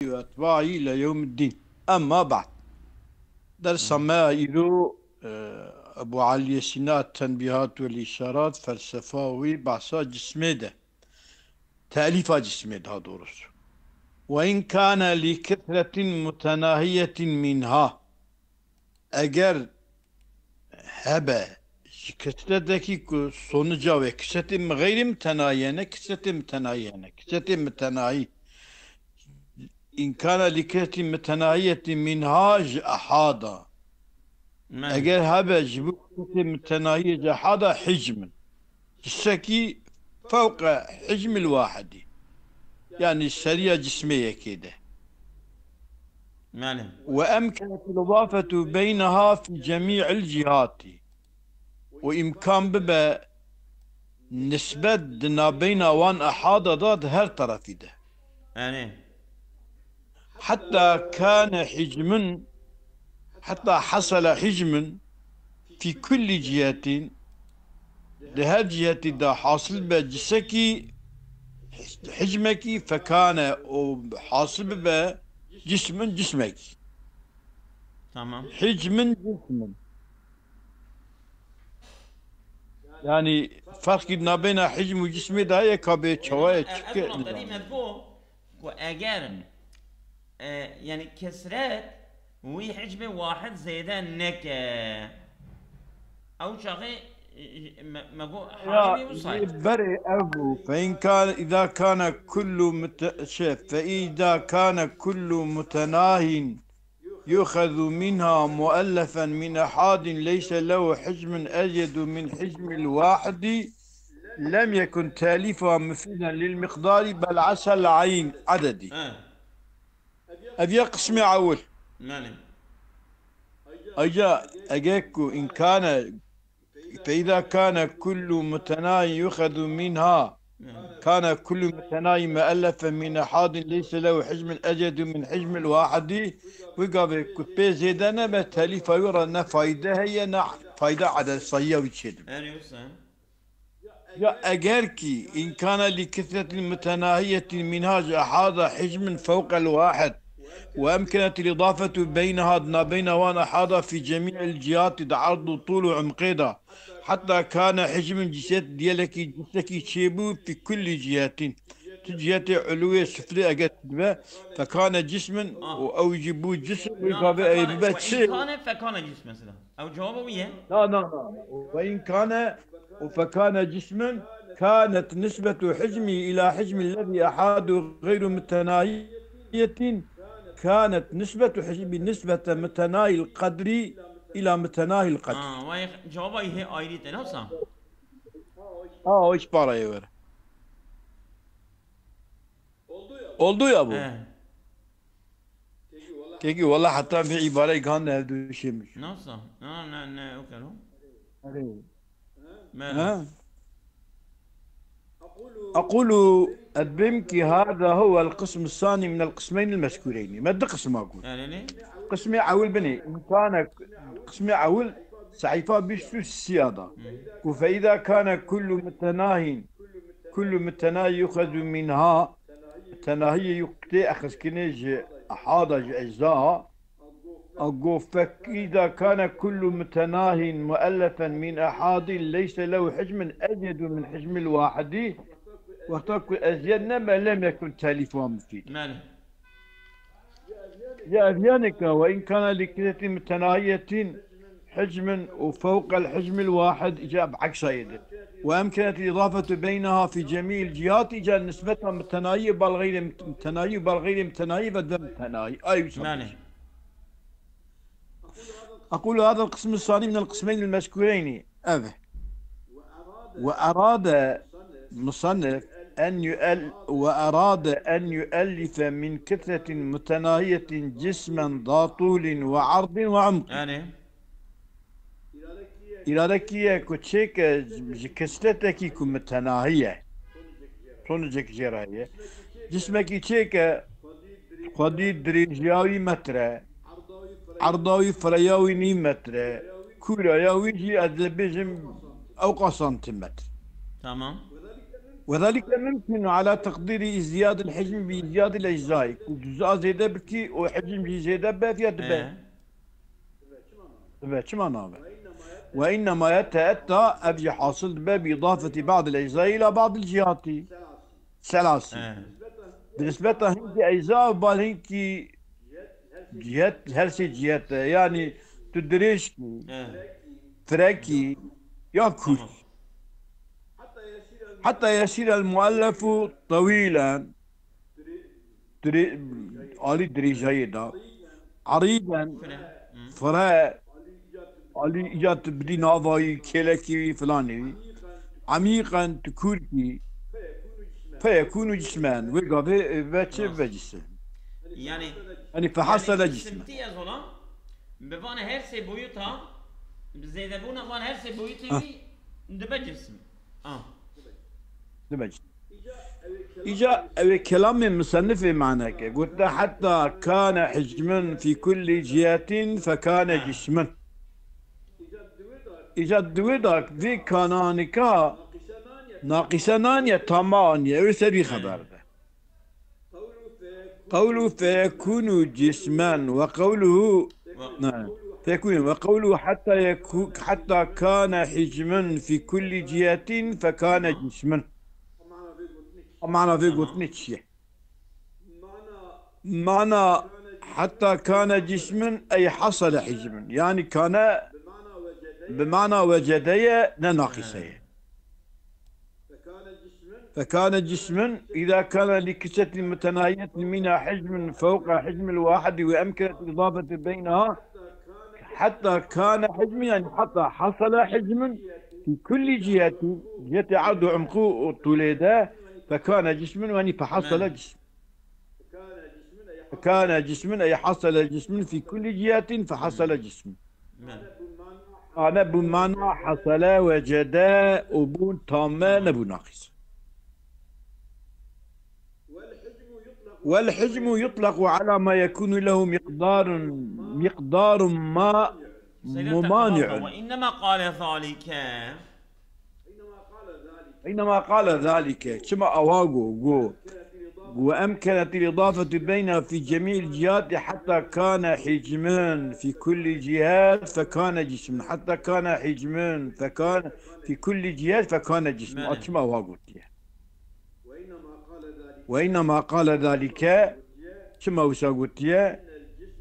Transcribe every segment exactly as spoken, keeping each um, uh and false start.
وأتباعه إلى يوم الدين. أما بعد. Dersa me ya îro, e, Ebu Eliyê Sîna, Tenbîhat wel Îşarat, felsefa wî behsa cismê de, telîfa cismê daha doğrusu. وإن كان لكثرة متناهية منها. Eger hebe ji kesretekî ku sonuca wê kesretê mi xeyrê mitenahiye ne, kesretê mitenahiye ne, kesretê mitenahî. إن كان لكثرة متناهية منها ji ehada. Eger hebe ji bo kesretê mitenahiyê ji ehada hicmin. Cisekî fewqe hicmil wahidî. Yani seriya cismê yekê de. Ve emkenet idafetu beynaha fi cemî'il cihati. Û îmkan bibe nisbet di nabeyna wan ehada de di her terefî de. Yani. Heta kane hicmin, heta hasala hicmin fi kulli cihetin, di her cihetî de hasil be cisekî, hicmekî fekane û hasil bibe cismin, cismekî. Tamam. Hicmin cismin. Yani ferqî nabeyna hicm û cismê de heye ka bê çawa ye, çike. Ku eger, e, yani kesret wî hicmê wahid zêde neke. Ew çaxê, e, me, me got, ya, halî wî wisa ye. Berê ev bû. Fe in kan, îza kana kullu mute-, şey, fe îza kana kullu mutenahin يؤخذ منها مؤلفا من أحاد ليس له حجم أزيد من حجم الواحد لم يكن تأليفها مفيدا للمقدار بل عسى العين عددي. He. Ev ya qismê ewil. Belê. Ayrıca eger ku in kana فإذا كان كل متناهي يؤخذ منها كان كل متناهي مؤلفا من أحاد ليس له حجم أزيد من حجم الواحد. Wî gavê ku pê zêde nebe, telîfa wî re ne fayde heye, ne fayde eded sayîya wî çêdibe. Erê wisa. Ya eger kî in kana li kesretin mutenahiyetin minha ji ehada hicmin fewqel wahid ve emkenet îdafetu beyneha, di nabeyna wan ehada fi cemî'il cihati, di erd û tûl û umqê de, heta kana hicmin, ciset diyelekî, cisekî çêbû fi kulli cihetin. Tu cihetê ulûyê siflê eger dibe, fekane cismin û ew jî bû cism, wî gavê ew bibe çi? Fekane, fekane cism mesela. Ew cevaba wî ye? Na, na, na. Ve in kane, û fekane cismin, kanet nisbetu hicmi ila hicmi lezî ehadu gayru mutenahiyetin, kanet nisbetu hicmi nisbete mutenahil qadri ila mutenahil qadri. Ha, vay, cevaba hê ayrî te, ne wisa? Ha, o iş parayê were. Oldu ya bu. He. Kekî, wala heta vê îbareyê gihande hevdu şêmiş. Nasıl? Na, ne, ne, o kero. Erê. Merhaba. Ha? أقول، ez bêm ki, هذا هو القسم الثاني من القسمين المذكورين. Me du qisma got. Yani ne? Qismê ewil binê. İmkana, qismê ewil, sehîfa bîst û sê da. Ku فإذا كان كل متناه، كل متناه يؤخذ منها، tenahiyê yû tê exiskinê ji ehada, ji ecza. A go فإذا كان كل متناه مؤلفا من أحاد ليس له حجم أزيد من حجم الواحد. Wexta ku ezyed nebe, لم يكن تأليفها مفيدا. Belê. Ya ev yanê ka, وإن كان لكثرة متناهية حجم وفوق الحجم الواحد, îca bi eksa yê de. وأمكنت الإضافة بينها في جميع الجهات, îca nisbeta mutenahiyê bal xeyrê mut-, mutenahî û bal xeyrê mutenahî ve de mutenahî. Ay wisa. Belê. أقول هذا القسم الثاني من القسمين المذكورين. Ev. وأراد مصنف أن يؤل-، وأراد أن يؤلف من كثرة متناهية جسما ذا طول وعرض وعمق. Yani. Îrade kî ye ku çêke ji kesretekî ku mutenahî ye. Tonicek jê re ye. Cismekî çêke xwedî dirêjiya wî metre, erda wî, fireya wî nîv metre, kûraya wî jî ez dê bêjim ewqa santimetr. Tamam. وذلك ممكن على تقدير ازدياد الحجم بازدياد الأجزاء. Ku cüza zêde bikî û hicm jî zêde be, ya dibe. He. Dibe, çima nabe? وإنما يتأتى, ev jî hasil dibe, بإضافة بعض الأجزاء إلى بعض الجهات. Selasî. He. Bi nisbeta hingî ecza û bal hingî cihet, her sê cihet e. Yani tu dirêj kî, He. Firekî ya kûr. Tamam. حتى يصير المؤلف طويلا. Dirê-, alî dirêjayê da. عريضا. Fire. Hı. Fire. Alî îcat bidî navayî, kêlekî wî, filanê wî. عميقا, tu kûr kî. فيكون جسما. Wê gavê, e, ve çi, Rast. Ve cisim. Yani, Yani, fehasele yani cisim. Tî ez ola, bi van her sê boyuta, bi zêdebûna van her sê boyutê Ha. Wî dibe cisim. Ah. Dibe cisim. Îca ew ê kelamê musennifê maneke. Gote, "Hetta kane hicmin fî kullî cihetin fekane Ha. Cismin." Îca di wê da vê kananika naqîse naniye, tama aniye. Ew ê ser vî xeber be. قوله فيكون جسما وقوله، نعم. فيكون، وقوله حتى يكو-، حتى كان حجما في كل جهة فكان جسما. Mana vê gotinê çi ye? Mana حتى كان جسما أي حصل حجما. Yani kane bi mana wecede ye, ne naqîse ye. فكان جسما إذا كان لكسة متناهية منها حجم فوق حجم الواحد وأمكنت الإضافة بينها حتى كان حجم، يعني حتى حصل حجم في كل جهة، cihê erd û umqû û tûlê de, فكان جسما، yani فحصل Belê. جسم. فكان جسما أي حصل جسم في كل جهة فحصل جسم. Belê. Ane bû mana hasele, wecede û bûn tamme, nebû naqîs. والحجم يطلق على ما يكون له مقدار، مقدار ما ممانع. وإنما قال ذلك. إنما قال ذلك. Çima awa got, got. وأمكنت الإضافة بينها في جميع الجهات حتى كان حجما في كل جهة فكان جسما، حتى كان حجما فكان في كل جهة فكان جسما. Belê. Çima awa gotiye. وإنما قال ذلك. Çima wisa gotiye?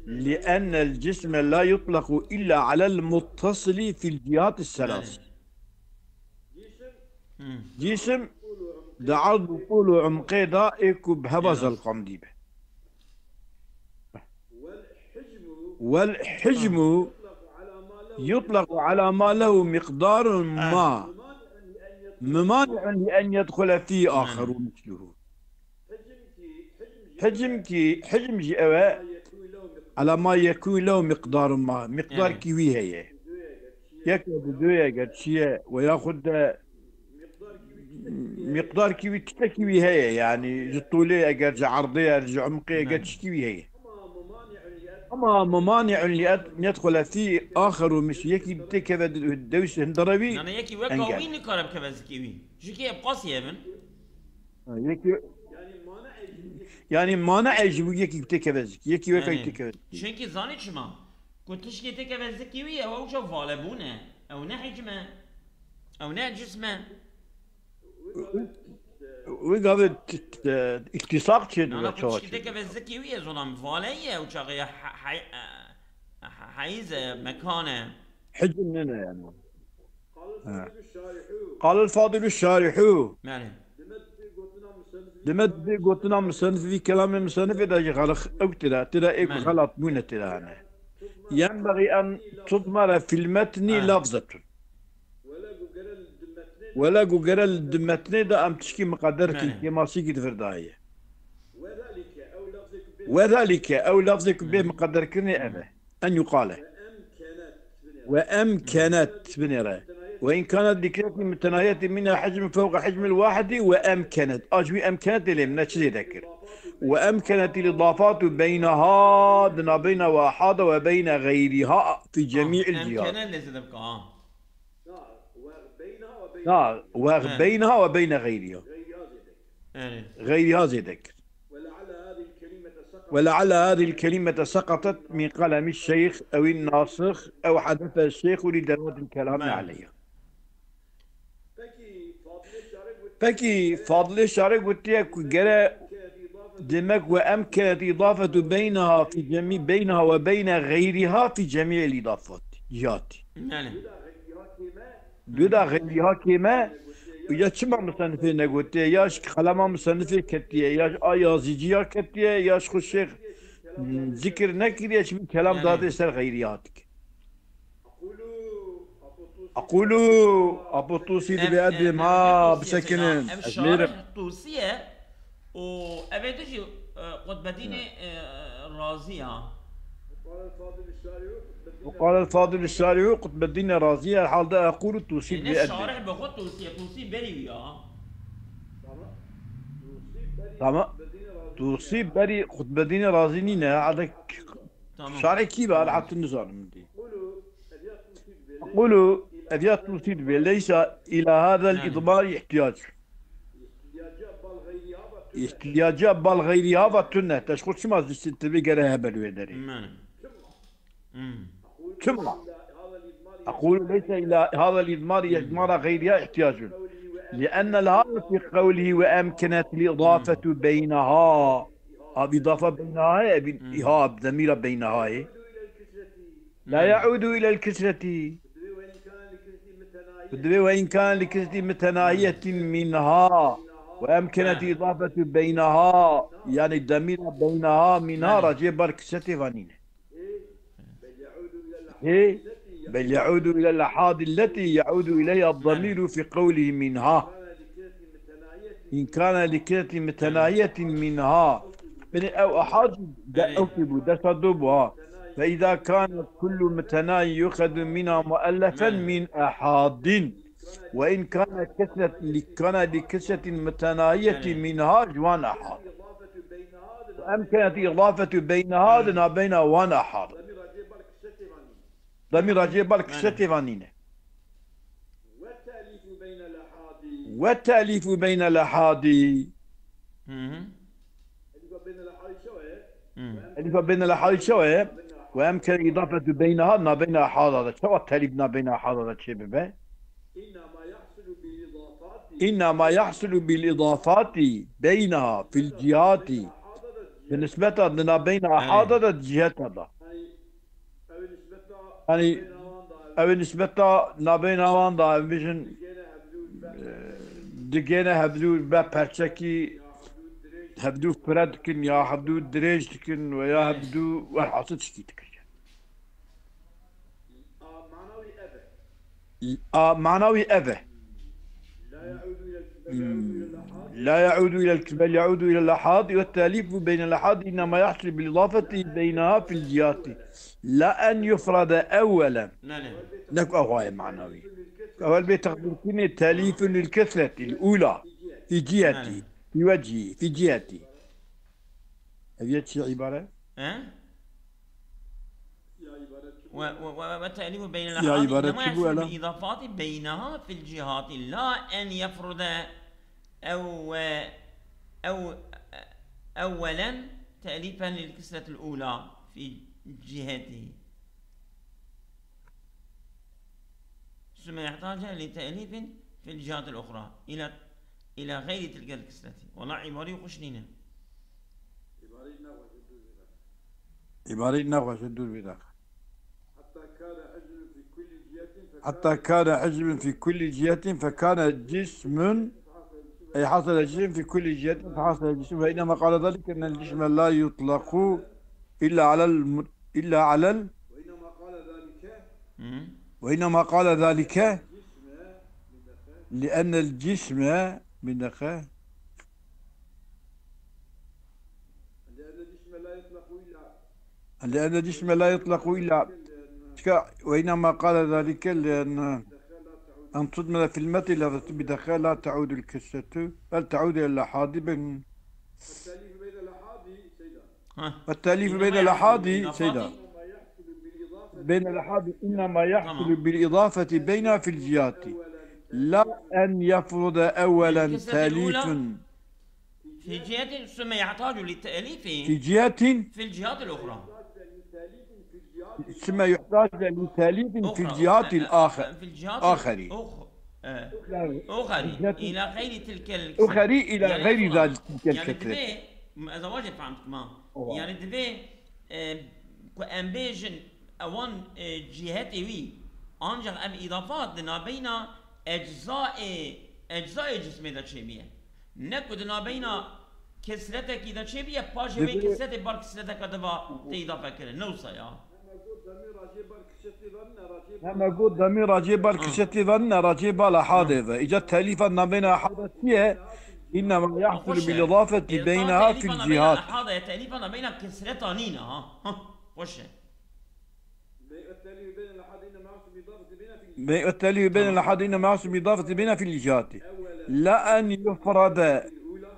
لأن الجسم لا يطلق إلا على المتصل في الجهات الثلاث. Belê. Hı. Cîsim di erd û tûl û umqê de ê ku bi heva Yalnız. Zelqandî be. والحجم يطلق على ما له مقدار ما ممانع لأن يدخل فيه آخر مثله. Hicm kî, hicm jî ew e, على ما يكون له مقدار ما. Miqdarkî wî heye. Yek bi duyê eger çi ye, we yaxud de miqdarkî wî, tiştekî wî heye, yani ji tûlê eger, ji erdê eger, ji umqê eger, Belê. Tiştî wî heye. أما ممانع لأن يدخل فيه آخر مثله. Yekî têkeve di-, dewsa hindira wî. Yani yekî weka wî nikare bikeve zikê wî. Çikî ev qasî ye bin. Ha, yekî, yani maneê ji bo yekî têkeve zikê, yekî weka wî têkeve zikê. Çünkü zanî çima? Ku tişkê têkeve zikê wî ye, ew çav valebûn e. Ew ne hicm e. Ew ne cism e. Wê gavê t-, t-, îtîsaq çê dibe. Nana ku çawa tişkê çê têkeve zikê wî ye, zolam vale ye, ew çaxê ye, ha-, hay-, e, ha-, hayîz e, mekan e. Hicm nene yani. He. قال الفاضل الشارح. Belê. Dime di vê gotina musennifê de jî xelix ew tira, tira ê ku Belê. Xelat bûne tira hene. ينبغي أن تضمر في المتن He. لفظة. Wele ku gere li di metnê de em tişkî miqeder kin, Belê. Kêmasîkî di vir de heye. وذلك، ew lafzê ku bê Belê. Miqederkirinê ev e. أن يقال. وأمكنت binêre. وإن كانت لكسة متناهية منها حجم فوق حجم الواحد وأمكنت. A ji wî emkenet ê lê min e çi zêde kir. وأمكنت الإضافات بينها, di navbeyna wiha de, وبين غيرها في جميع الجهات. Emkene lê zêde bike, ha. Na, wex He. Beynha we beyne xeyriya. غيرها زيدك. ولعل هذه الكلمة سقطت من قلم الشيخ أو الناسخ أو حذفها الشيخ لدلالة الكلام عليها. Peki Fadilê Şarê gotiye ku gere demek وأمكنت إضافة بينها في جميع، بينها وبين غيرها في جميع الإضافات، جهات. Dû da xeyrîha kême, û ya çima musennifê negotiye, ya ji qelema musennifê ketiye, ya ji a yazîciya ketiye, ya ji xwe şêx, hmm, zikir nekiriye, çimî kelam date ser xeyrîha dike. Aqulu, Apo Tusî dibê ez dê ma bisekinin. Ev şarih Tusî ye. û ev ê dijî, e, Qutbedînê, e, Razî ya. وقال الفاضل الشارح قطب الدين الرازي، herhalde Aqulu Tusî dibê ez dê. Şarih bi xwe Tusî ye, Tusî berî wî ya. Tamam. Tusî berî Qutbedînê Razî nîne, herhalde şarê kî be, herhalde nizanim dî. Aqulu, ev ya Tusî dibê, leysa ila hadel idmar ihtiyac. Îhtiyacî bal xeyrî hava tune. Te ji xwe çima zî tibê gere hebe li wê derê? Çima? Aqulu leysa ila hadel idmar, idmara xeyrîha ihtiyacun. لأن الهاء في قوله وأمكنت الإضافة بينها. Ev îdafa beyneha ye, ev î-, îha, demîra beyneha ye. لا يعود إلى الكسرة. Divê وإن كان لكسرة متناهية منها وأمكنت إضافة بينها. Yani demîra beyneha minha racê bar kisretê vanîne. Hê, بل يعود إلى الأحاد التي يعود إليها الضمير في قوله منها. إن كان لكسرة متناهية منها. Binê ew ahad de ew tê bû, dersa du bû, ha. فإذا كان كل متناهي يؤخذ منها مؤلفا من أحاد. وإن كان كسرة، كان لكسرة متناهية منها ji wan ahad. وأمكنت إضافة بينها di navbeyna wan ahad. Demîra cê bal kisretê vanîne. والتأليف بين الأحاد. Hı hı. Hı. Elifa beyne lehayî çawa ye? Ve emkene idafetu beyneha nabeyna ehada de. Çawa telîf nabeyna ehada de çê bibe? İnna ma yahsulu bil idafati. İnna ma yahsulu bil idafati beyneha fil cihati. Bi nisbeta di nabeyna ehada de ciheta de. Hani, ew ê nisbeta nabeyna wan da, em bijin, e, digêne hevdû be perçekî, hevdû fire dikin ya hevdû dirêj dikin ve ya hevdû werhasil tiştî dikin. A, mana wî ev e. Hmm. La yaudu ilel, bel yaudu ilel ahadi ve telîfu beynel ahadi innema yahsul bil idafeti beynaha fil cihati. La en yufrade ewwelen. Ne, ne. Nek ew haye mana wî. Ewel bê teqdîrkirinê telîfun lil kesreti l ula. Fi ciheti. Fi vecihî. Fi ciheti. Ev yek çi îbare? He? و، و، و، و التأليف بين الأحاد إنما يحصل بالإضافات بينها في الجهات، لا أن يفرد أو، أو، أولا تأليفا للكسرة الأولى في جهته. ثم يحتاج لتأليف في الجهة الأخرى إلى، إلى غير تلك الكسرة. والله عبارة خوش نينه. Îbareyî nexweş û dûr vê daxê. حتى كان حجب في كل جهة فكان جسم، أي حصل جسم في كل جهة فحصل جسم، وإنما قال ذلك أن الجسم لا يطلق إلا على الم-، إلا على ال-، وإنما قال ذلك لأن الجسم، bir dakika. لأن الجسم لا يطلق إلا، وإنما قال ذلك لأن، أن تضمن في المتن لفظة بدخل لا تعود الكسرة، بل تعود إلى الأحاد بين. Ha. والتأليف بين الأحاد، سيدا. بين الأحاد إنما يحصل بالإضافة بينها في الجهات. لا أن يفرض أولا تأليف. في جهة ثم يحتاج لتأليف في جهة في الجهات الأخرى. ثم يحتاج لتأليف في أخرى. الجهات أخرى. الآخر في الجهات آخري. الأخ- آه. لا، أخري. جهة إلى غير تلك ال- أخري إلى يعني غير أخرى. ذلك تلك يعني الكثرة. دبي، إذا واجد فهمت كمان. أوه. يعني دبي، آه، ku em bêjin ewan, e, cihêtê wî, ancak em îdafat di nabeyna eczayê, eczayê cismê de çêbûye. Ne ku di nabeyna kesretekî de çêbûye, paşê wê Dibê- kesretê bar kesreteka diva tê îdafe kirin. Ne wisa ya. Hema got demê racê bar kişetê ve ne racê bala hadê ve. Îca telîfa nabeyna hadê çi ye? إنما يحصل Xweş e. بالإضافة Ê, بينها ta في telîfa الجهات. nabeyna hadê, telîfa nabeyna kesreta nîne ha. Ha, xweş e. ما يؤتلي بين الأحد إنما يحصل بالإضافة بين في الجهات. لا أن يفرد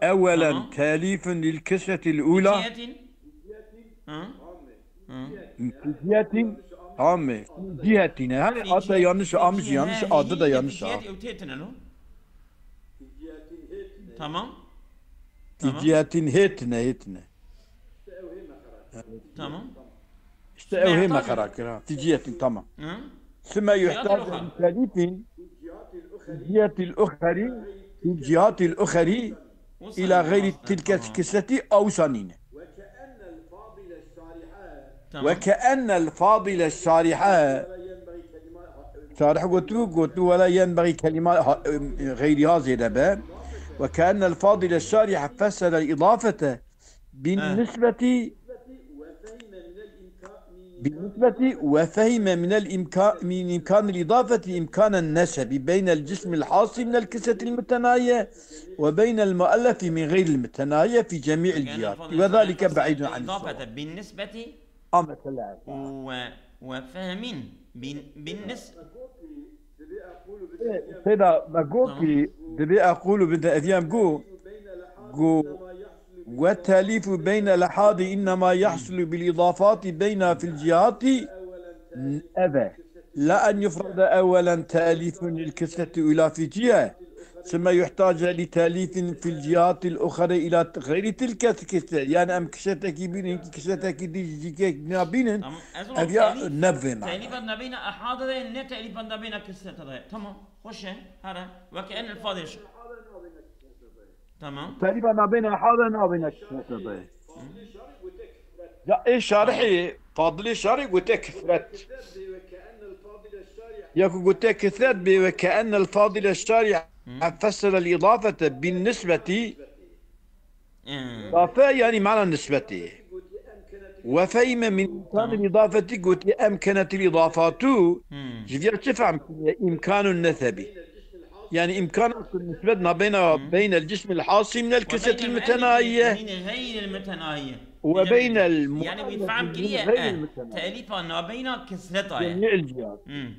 أولا Tamam. تأليف للكسرة الأولى. Cihetin. Hı? Hı. في جهة عامة. في جهة. Her في adı جهة- yanlış في almış, yanlış جهة adı da هي yanlış في جهة almış. أو تيتنا، no? Tamam. في جهة هيتنة، هيتنة. Tamam. İşte ev hema karakter ha. في جهة, tamam. Hı? ثم يحتاج لتأليف في الجهة الأخرى، في الجهات الأخرى إلى غير تلك الكسرة أو سنين. Tamam. وكأن الفاضل الشارح، شارح gotu, gotu ولا ينبغي كلمة غيرها زيادة به. وكأن الفاضل الشارح فسر الإضافة بالنسبة، بالنسبة وفهم من الإمكان، من إمكان الإضافة إمكان النسب بين الجسم الحاصل من الكسرة المتناهية وبين المؤلف من غير المتناهية في جميع الجهات، وذلك بعيد عن الصواب. بالنسبة Ahmet Selahattin. و- وفهم بال- بالنسبة Seyda, me got ki, dibê eqûlu bi de eviyem got, got, والتأليف بين الأحاد إنما يحصل بالإضافات بينها في الجهات. Eve. لا أن يفرد أولا تأليف للكسرة الأولى في جهة، ثم يحتاج لتأليف في الجهات الأخرى إلى غير تلك الكسرة. Yani em kişetekî bînin, kişetekî dî jî nabînin. Tamam. Ez Ev ya nebê me. Telîfa nabeyna ehada de ne telîfa nabeyna kesreta de. Tamam. Xweş e. Here. Weke en el fadil. Tamam. Telîfa nabeyna ehada nabeyna kesreta de. Ya ê şarihê, Fadilê şarih gote kesret. Ya ku gote kesret bê وكأن الفاضل الشارح فسر الإضافة بالنسبة. Hmm. Îdafe yani mana nisbetê. وفهم من إمكان الإضافة gotiye أمكنت الإضافات. Hmm. Ji vîya çi fehm kiriye? إمكان النسب. Yani îmkan nisbet nabeyna, Hmm. بين الجسم الحاصل من الكسرة وبين المتناهية. المتناهية. وبين Yani wî fehm kiriye, غير eh, المتناهية. Telîfa nabeyna kesreta ye. جميع الجهات. Hmm.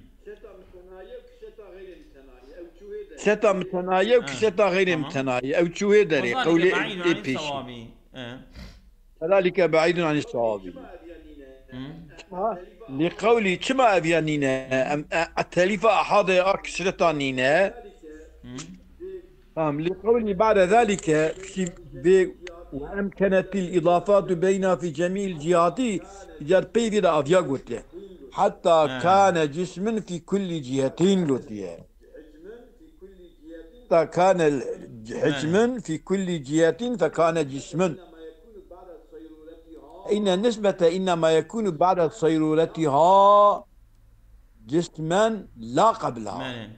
Kişeta mitenaye û kişeta xeyrê mitenaye. Ew çû wê derê. Qewlê ê pêşî. Eh. Zelâlike be'îdun anî sewabî. Hmm. Ha? Li qewlî çima ev ya nîne? Em, e, e, telîfa ehadê a kişreta nîne. Hmm. Tamam. Li qewlî ba'de zelîke piştî vê وأمكنت الإضافات بينها في جميع الجهات. Îcar peyvî de aviya gotiye. حتى Ha. كان جسما في كل جهة gotiye. حتى كان ال-، حجما في كل جهة فكان جسما. إن النسبة إنما يكون بعد صيرورتها جسما لا قبلها. Belê.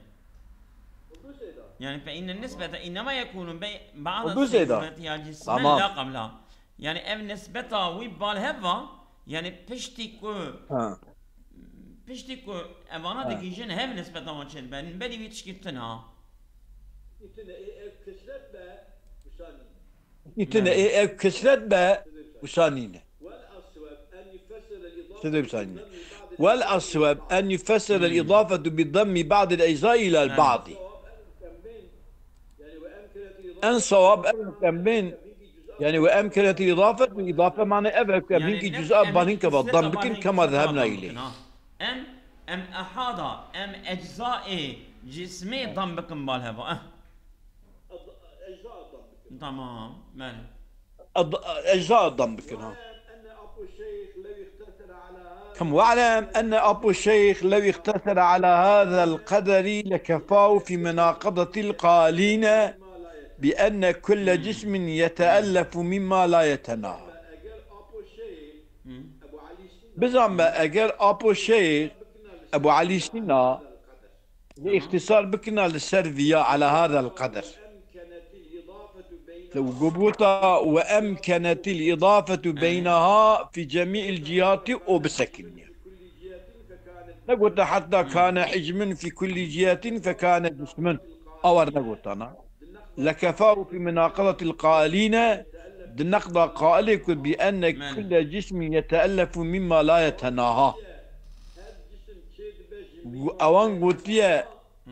Yani فإن النسبة إنما يكون بي- بعد Oldu Zeyda. صيرورتها جسما Tamam. لا قبلها. Yani ev nisbeta wî bal heva, yani piştî ku Ha. piştî ku evana Ha. digihîjin hev nisbeta wan çêdibe, berî wî tişkî tune ha. Îtine ê ev kesret be, wisa nîne. Side wisa nîne. والأصوب أن يفسر الإضافة بضم بعض الأجزاء إلى البعض. En sewab ev em bên, yani وأمكنت الإضافة, îdafe mane ev em Yani hinkî ne- cüz'a ne- ban hinke va ne- dam bikin kema ne- zehebna dam ileyh. bikin, ha. Em, em ehada, em eczaê cismê dam bikin bal heva. Eh. Tamam. Belê. أض-، أجزاء الضم بكنها. كم واعلم أن أبو الشيخ لو اقتصر على هذا القدر لكفاه في مناقضة القائلين بأن كل جسم يتألف مما لا يتناهى. Bizan be eger Apo Şeyh Ebu Ali Sina li îxtisar bikina li ser viya على هذا القدر. Li û gobota وأمكنت الإضافة بينها في جميع الجهات û bisekiniye. Negota حتى كان حجم في كل جهة فكان جسم. Awar negotana. لكفاه في مناقضة القائلين, di neqda qailê ku بأن كل جسم يتألف مما لا يتناهى. Gu-, ewan gotiye,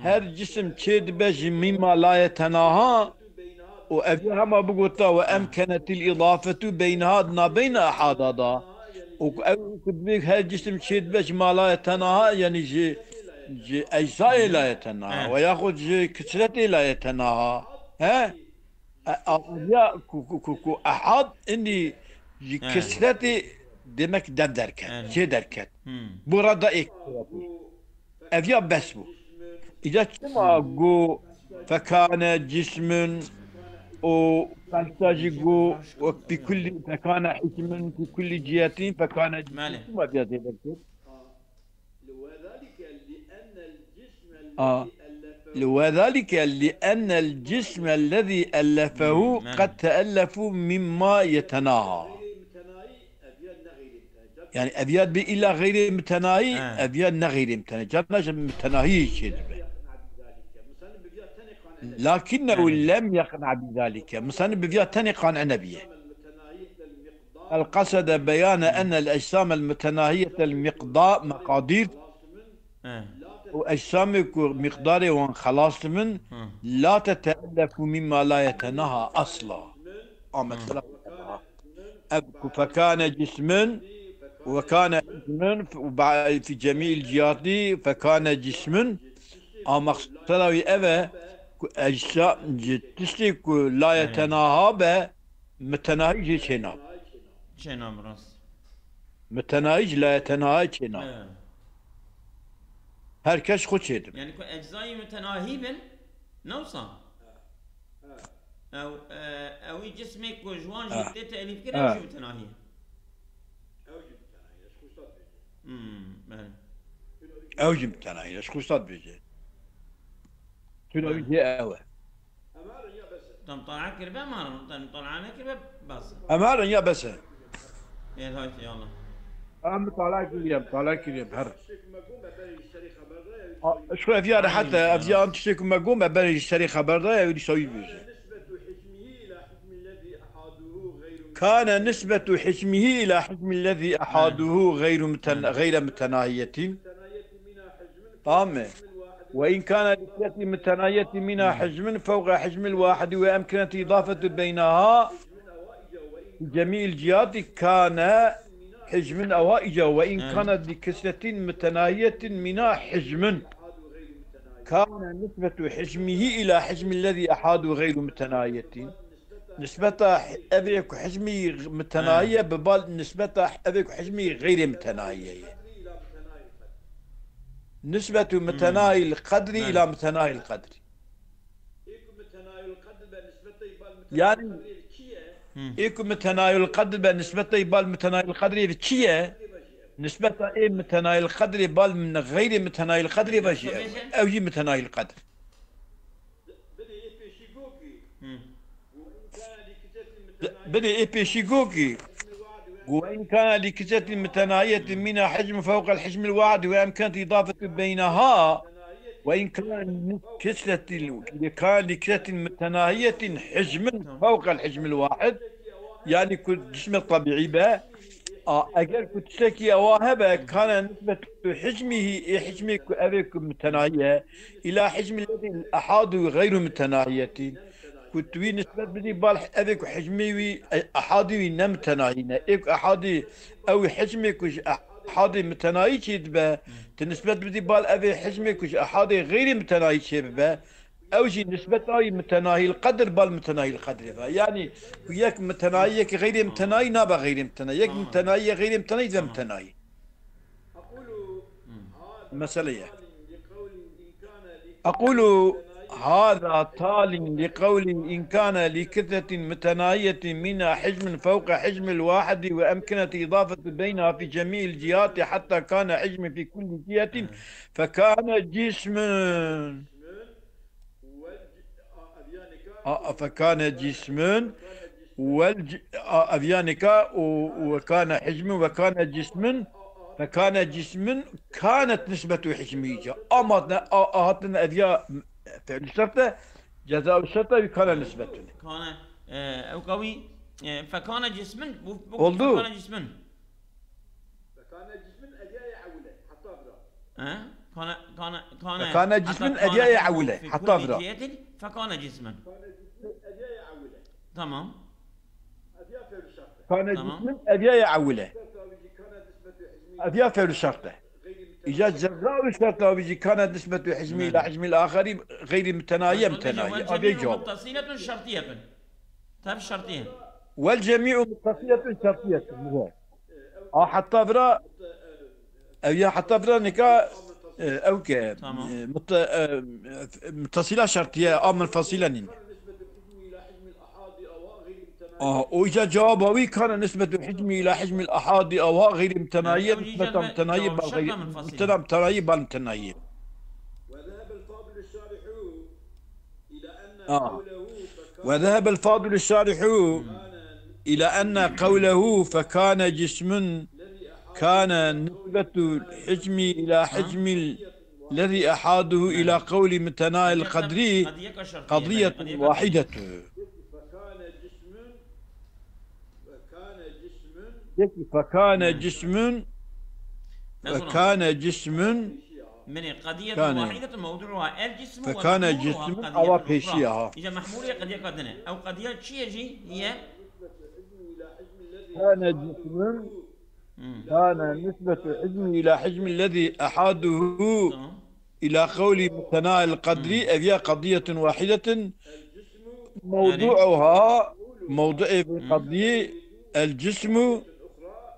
her cisim çê dibe ji مما لا يتناهى, û ev hema bigota وأمكنت الإضافة بينها, di navbeyna ehada da. Û ku ew ku dibê her cisim çê dibe ji ما لا يتناهى, yanî ji, ji eczayê لا يتناهى, we yaxud ji kisretê لا يتناهى. He? E, a, ya ku, ku, ku, ku ehad indî ji kisretê demek dev derket, çê derket. Bu rada êk. Ev ya bes bû. Îca çima gu fekane cismin û qehta jî gu wek fi kulli fekane hikmin fi kulli cihetin fekane cismin, çima ev ya zêde kir? A, li وذلك لأن الجسم الذي ألفه قد تألف مما يتناهى. Yani ev ya dibê îla xeyrê mitenahî, ev ya ne xeyrê mitenahî. Carna ji mitenahiyê çê dibe. لكنه لم يقنع بذلك. Musannif bi viya tenê qane nebiye. قد قصد بيان أن الأجسام المتناهية المقدا-، مقادير. He. Û ecsamê ku miqdarê wan xelas dibin, la teteellefu mimma la yetenaha asla. A mesela, ev ku fekane cismin, fekane cismin, û ba-, fi cemî'il cihati fekane cismin. A maqseda wî ev e ku ecsa-, ji tiştê ku la yetenaha be, mitenahî jê çênabe. Çênabe, rast. Mitenahî ji la yetenaha çênabe. He. Her kes xwe çêdibe. Yani ku eczayî mitenahî bin, ne wisa? Ew, e, ewî cismê ku ji wan jî tê telîf kir, ew jî mitenahî ye. Hmm, belê. Ew jî mitenahî ye, ji xwe wisa dibêje. Tuna wî jê ew e. Te mutala kiribe, ma te mutala nekiribe, bas e. Em herin ya bes e. Ê, haydi, yallah. Em mutala kiriye, mutala kiriye, her. A, şu ev ya rehet e, ev ya em tiştê ku me got, me berê ji serê xeber daye, ew dîsa wî bêje. كان نسبة حجمه إلى حجم الذي أحاده غير متن-، غير متناهية. Tamam mı? وإن كان لكثرة متناهية منها حجم فوق حجم الواحد وأمكنت إضافة بينها في جميع الجهات كان حجم أو إجا وإن كان لكثرة متناهية منها حجم كان نسبة حجمه إلى حجم الذي أحاده غير متناهية. Nisbeta evê ku hicmî mitenahî ye bi bal nisbeta evê ku hicmî xeyrê mitenahî ye. Nisbetu mitenahî li qedrî îla mitenahî li qedrî. Yani ê ku mitenahî li qedr be nisbeta bal mitenahî li qedrê bi çi ye? Nisbeta ê mitenahî li qedrê bal min xeyrê mitenahî li qedrê ve jî ew. Ew jî mitenahî li qedr. Bidê ê pêşî gokî. Gu-, in kana li kisetin mitenahiyetin mina hicm fewqel hicmil wahid ve emkenet idafetu beynaha ve in kana li kisetin, li kana li kisetin mitenahiyetin hicmin fewqel hicmil wahid. Yani ku cismê tabiî be, a, eger ku tiştekî ewa hebe, kana nisbetu hicmihî, ê hicmê ku ev ê ku mitenahî ye, ila hicmil lezî ehadu geyru mitenahiyetin. Ku tu wî nisbet bidî bal evê ku hicmê wî, e, ehadî wî ne mitenahî ne. Ê ku ehadî ew hicmê ku ji ehadê mitenahî çê dibe, tu nisbet bidî bal evê hicmê ku ji ehadê xeyrê mitenahî çê bibe. Ew jî nisbeta wî mitenahîl qedr bal mitenahîl qedrê ve. Yanî ku yek mitenahî, yek xeyrê mitenahî nabe xeyrê mitenahî. Yek mitenahî, yek xeyrê mitenahî dibe mitenahî. Mesele ye. أقول هذا تال لقول إن كان لكتلة متناهية منها حجم فوق حجم الواحد وأمكنت إضافة بينها في جميع الجهات حتى كان حجم في كل جهة فكان جسم. آه، فكان جسم والج-، آه، أبيانك و-، وكان حجم وكان جسم، فكان جسم كانت نسبة حجمه جا. أما ت-، آه، آه، هاتن أبيا فعل شرطة، جزاء شرطة وكان نسبة. Kane, e, ew qawî, e, fekane cismin, bu, bu Oldu. Fekane cismin. He? Kane, kane, kane, Fekane cismin heta kane evya ye hicmu ewile, fi heta kulli vira. Cihetin, fekane cismin. Tamam. Kane Tamam. cismin evya ye ewile. Evya fevri şerte. Îca ceza û şerta wî jî kane nisbetu hicmi ila hicmil axeri xeyrî mütenahiye mütenahiye. Evya cevap. Muttasiletun şertiyetun. Tev şertiye. Vel cemi'u muttasiletun şertiyetun. A heta vira, ev ya heta vira nika, e, ew ke, Tamam. e, mutta-, e, muttasila şertiye, a munfasile nîne. Aha, o îca cevaba wî kane nisbetu hicmi ila hicmil ahadi ew ha xeyrî mütenahiye, Ew jî nisbeta cevbe mütenahiye cevap bal şertna xeyrî, munfasile. Mütena mütenahiye bal mütenahiye. Aa. Ve zehebel fadil şarihu ila enne kavlehu fekane cismun kane nisbetu hicmi ila hicmil lezi ehaduhu ila kavli mütenahil kadri kadiyetun vahidetu. Peki, fekane cismun Fekane cismun. Min qadiyetun Kane. Wahidetu mewdu'uha el cismu ve Fekane mahmuluha cismun qadiyetun awa ukhra. Pêşiya ha. Îca mahmulê qadiye kadine. Ew qadiye çi ye jî? Ye? Kane cismun. Hmm. Kane nisbetu hicmi ila hicmi lezi ehaduhu Tamam. ila kavli mütenahil kadri Hmm. ev ya qadiyetun wahidetun. Mewdu'uha, mewdu'ê vê qadiyê, el cismu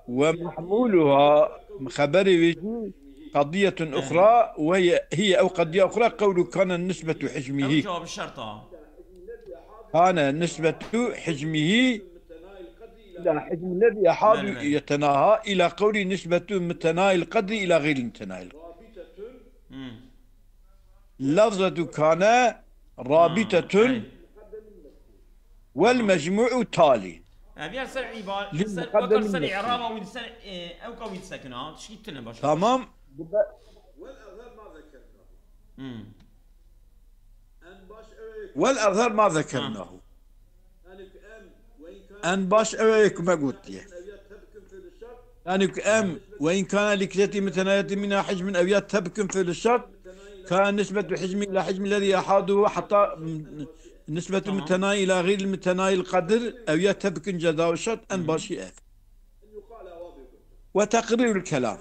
ve mahmuluha, xeberê wê jî qadiyetun uxra ve hiye, hiye ew qadiya uxra qewlu kane nisbetu hicmihi. Ew cevabı şert a. Kane nisbetu hicmihi ila hicmi lezi ehadu Bele, bele. yetenaha ila qewli nisbetu mütenahil qedri ila gayri mütenahil. Hmm. Lafzetu kane rabitetun Tamam, ey. vel mecmu'u tali. Ev yer ser ibar-, Lil ser, mukaddem wekar ser min î'raba wî ser, e, ew ka wî sekina, tişkî tine başa. Tamam. Hmm. Vel azhar ma zekernahu. En baş ew ê ku me gotiye. Yani ku em ve in kana li kitetî mütenayeti mina hicmin ev ya tebkin fi'l şart. Kana nisbetu hicmi ila hicmi lezi ahadu hatta nisbetu Tamam. mütenayi ila ghayril mütenayil kadir ev ya tebkin ceza şart en Hı hı. başî ev. Ve teqrirul kelam.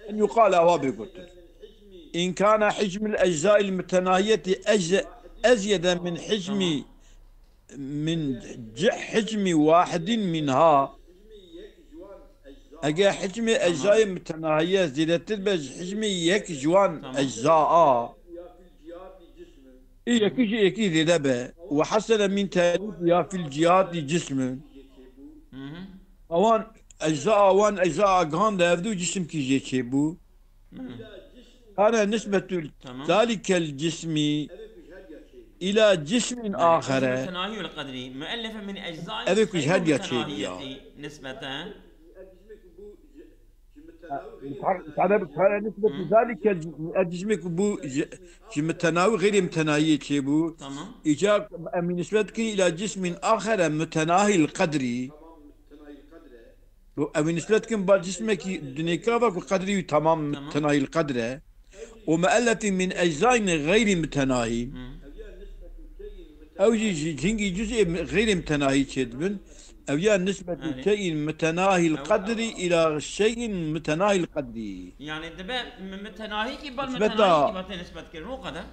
En yuqal ewa bê gotin. In kana hicmil eczail mütenahiyeti ec-, ezyede min hicmi Tamam. min ci-, hicmi wahidin minha. Eger hicmê Tamam. eczayê mütenahiye zêdetir be ji hicmê yek ji wan Tamam. ecza a, ê yekî ji yekî zêde be. Ve hasele min telîf ya fil cihati cismi. Hı hı. Ewan ecza a wan ecza a gihan de ev du cisim kî jê çêbû. Hı. Kana nisbetul Tamam. zalikel cismi ila cismin Yani, axere. Mütenahi vel kadri, müellefe min eczain Ev ku ji her ya çêbû ya. mütenahiyeti nisbeten. Kana, kana nisbetul Hı. zalikel cismi, ev cismi ku bû ji, ji mütenahi, gayri mütenahi çêbû. Tamam. Îca em nisbet kin ila cismin axere mütenahil kadri. Û ew ê nisbet kin ba cismekî dinêka ve ku qedrî wî tamam Tamam. mütenahî li qedr e. Û muellefî min eczayne xeyrî mütenahî. Hı. Ew jî ji cingî cuzê mi-, xeyrî mütenahî çêdibin. Ew ya nisbetî Erê. şeyin mütenahî li Ew, qedrî ew. ila şeyin mütenahî li qedrî. Yani dibe mi-, mütenahî ki bal Nisbeta mütenahî ki ba tê nisbet kirin. O kadar.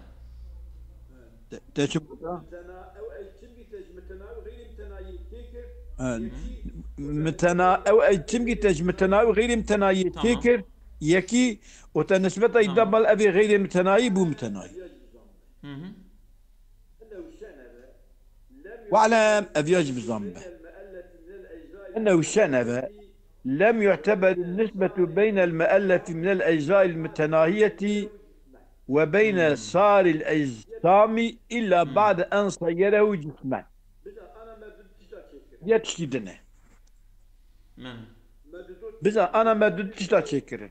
Te, te çi gote? Mitena, ew ey çimkî te ji mitenayî û xeyrî mitenayî têkir, Ha, yekî, û te mitena, ew ey çimkî te ji mitenayî û xeyrî mitenayî Tamam. têkir, yekî, û te nisbeta Tamam. da bal evê xeyrê mitenayî bû mitenayî. Hı hı. We'lem, ev ya jî bizanbe. Ennehu şe'ne ve lem yu'teber nisbetu beynel me'ellefi minel eczail mütenahiyeti ve beyne Hmm. saril eczami illa Hmm. ba'de en sayyerehu cismen. Yê tiştî din e. Men. Biza ana me du tişta çêkirin.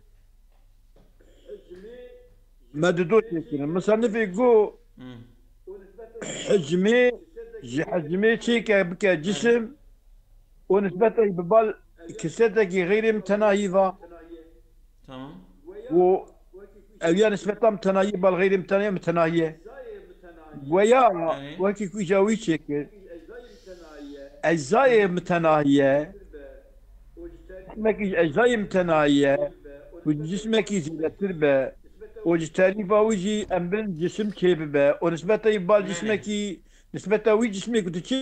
Me du do çêkirin. Misanifê got Hmm. hicmê ji hicmê çêke bike cisim û nisbetê bi bal kisetekî xeyrê mitenahî va. Tamam. û ew ya nisbeta mitenahî bal xeyrê mitenahî mitenahî ye. Weya Yani. wekî ku îja wî çêkir. Eczayê mitenahî ye. Cismekî ji eczayê mitenahî ye. Ku cismekî zêdetir be. Û ji terîfa wî jî em bin cisim çêbibe. Û nisbeta wî bal Yani. cismekî, nisbeta wî cismê ku tu çê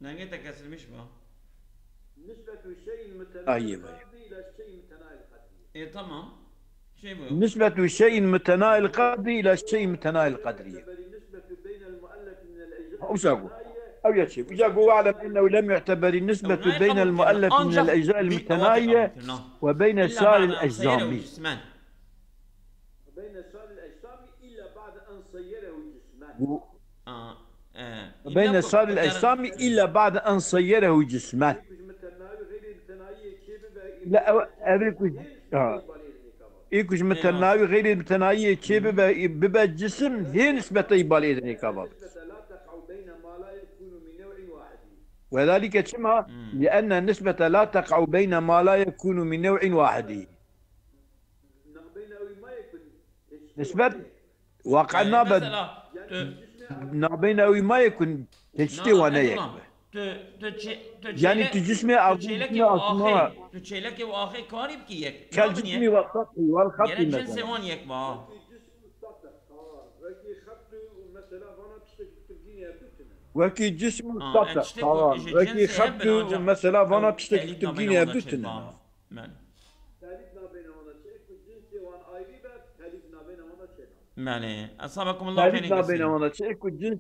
Dengê te kesilmiş bû. Ayê vay. E, tamam. Şey bu. Nisbetu şeyin mütenail kadri ila şeyin mütenail kadriye. Ha, uza gu. Ew ya çi? Uza gu, ve'lem ennehu lem yu'teberi nisbetu beynel mu'ellefi minel eczail mütenahiye ve beyne saril eczami. Aa, e, Ve beyne saril eczami illa ba'de en sayyerehu cismen. La ev, ev ku, ha. Ê ku ji mitenayî xeyrê mitenayî çêbibe, bibe cisim, hê nisbetê bal êdinê kava. Ve zalike çima? Hmm. Li enne nisbete la teqa'u beyne ma la yekunu min new'in wahidi. Nisbet waqe Yani nabe mesela, tu, nabeyna wî ma yekun teştê Na, wane ne yek dolan. be. Tu, tu çe-, tu Yani çêle-, tu cismê tu av-, çêlekê û axê, tu çêlekê û axê karî bikî yek. Kel Nabin yek. cismî ve qatî, wal qatî Gerek mesela. cinsê wan yek be ha. Wekî cism û Ha, sata, en tiştê ku tamam. ji Wekî cinsê xebtu hep bin û ancak mesela vana ew tiştekî telîf tu nabeyna gînî wana ev çêdibe dutune. ha. Men. Telîf nabeyne wana çi? Ku cinsê wan ayrî be, telîf nabeyne wana çêna. Belê. Esabekumullah Telîf xeyrî nabeyne kesî. wana çi? Ku cins